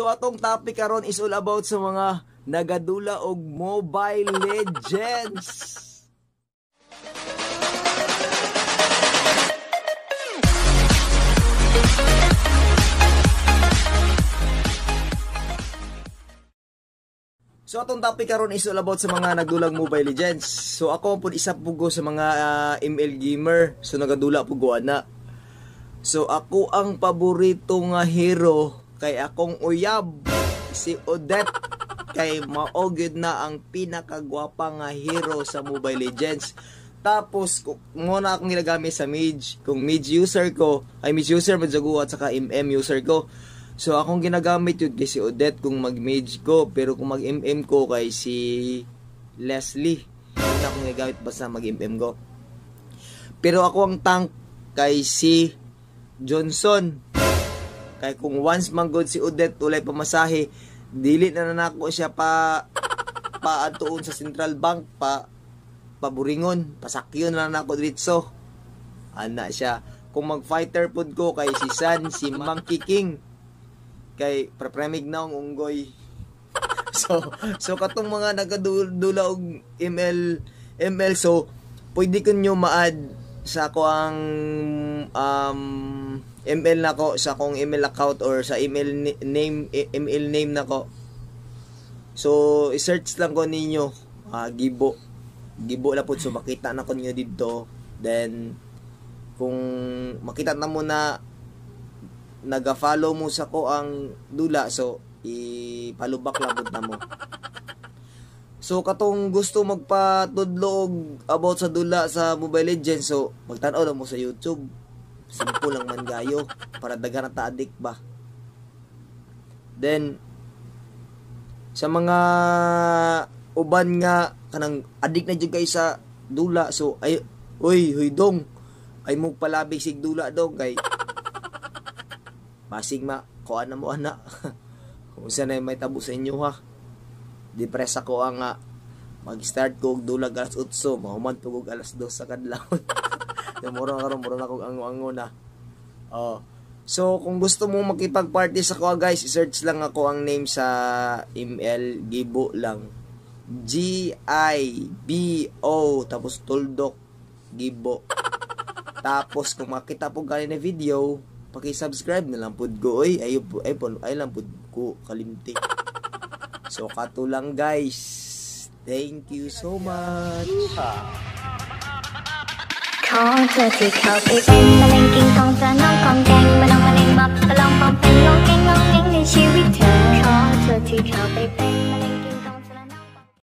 So atong topic karon is all about sa mga nagadula og Mobile Legends. So atong topic karon is all about sa mga nagdulang Mobile Legends. So ako pud isa pugo sa mga ML gamer. So nagadula pud ko ana. So ako ang paborito nga hero kay akong uyab si Odette, kay mao gyud na ang pinakagwapa nga hero sa Mobile Legends. Tapos mo na akong ginagamit sa mage. Kung mage user ko, ay mage user man jago at saka MM user ko. So akong ginagamit yun kay si Odette kung mag-mage ko, pero kung mag-MM ko kay si Leslie. Yun akong ginagamit basta mag-MM ko. Pero ako ang tank kay si Johnson. Kay kung once manggod si Odette ulay pamasahe, dili na nako siya pa paadtuon sa Central Bank, pa paburingon, pasakyon na nako diretso. Ana siya. Kung mag-fighter pud ko kay si San, si Monkey King. Kay prepremig na ang unggoy. So katong mga nagadula og ML, so pwede ko nyo ma-add sa ako ang ML nako, sa akong ML account or sa ML name, ML name nako. So i-search lang ko ninyo, Gibo. Gibo la pud, so makita na ko ninyo didto. Then kung makita na mo na naga-follow mo sa ko ang dula, so ipalubak lang pud na mo. So katong gusto magpatudlo og about sa dula sa Mobile Legends, so magtan-aw lang mo sa YouTube. Simple lang man gayo para daghan ta adik ba. Then sa mga uban nga kanang adik na jud kay sa dula, so ay oy huy dong, ay mo palabig sig dula dong kay basig ma kuan na mo ana. Kung usa na may tabo sa inyo ha. Depress ako ang mag-start ko og dulag alas 8, mahuman pug og alas 2 sa kadlawon. Mura karon, mura na kog ango-ango na. Oh. So kung gusto mo makipag-party sa ko guys, i-search lang ako ang name sa ML, Gibo lang. G I B O tapos tuldok Gibo. Tapos kung makita po gani na video, paki-subscribe na lang pud ko oy. Ayo ay po, ay lang pud ko kalimti. So kato lang guys. Thank you so much. ขอเธอที่เข้าไปเป็นมะเร็งกิ่งทองจะน้องกองแกงมาลองมะเร็งมาปะลองปองเป็นงองแงงงองแงงในชีวิตเธอขอเธอที่เข้าไปเป็น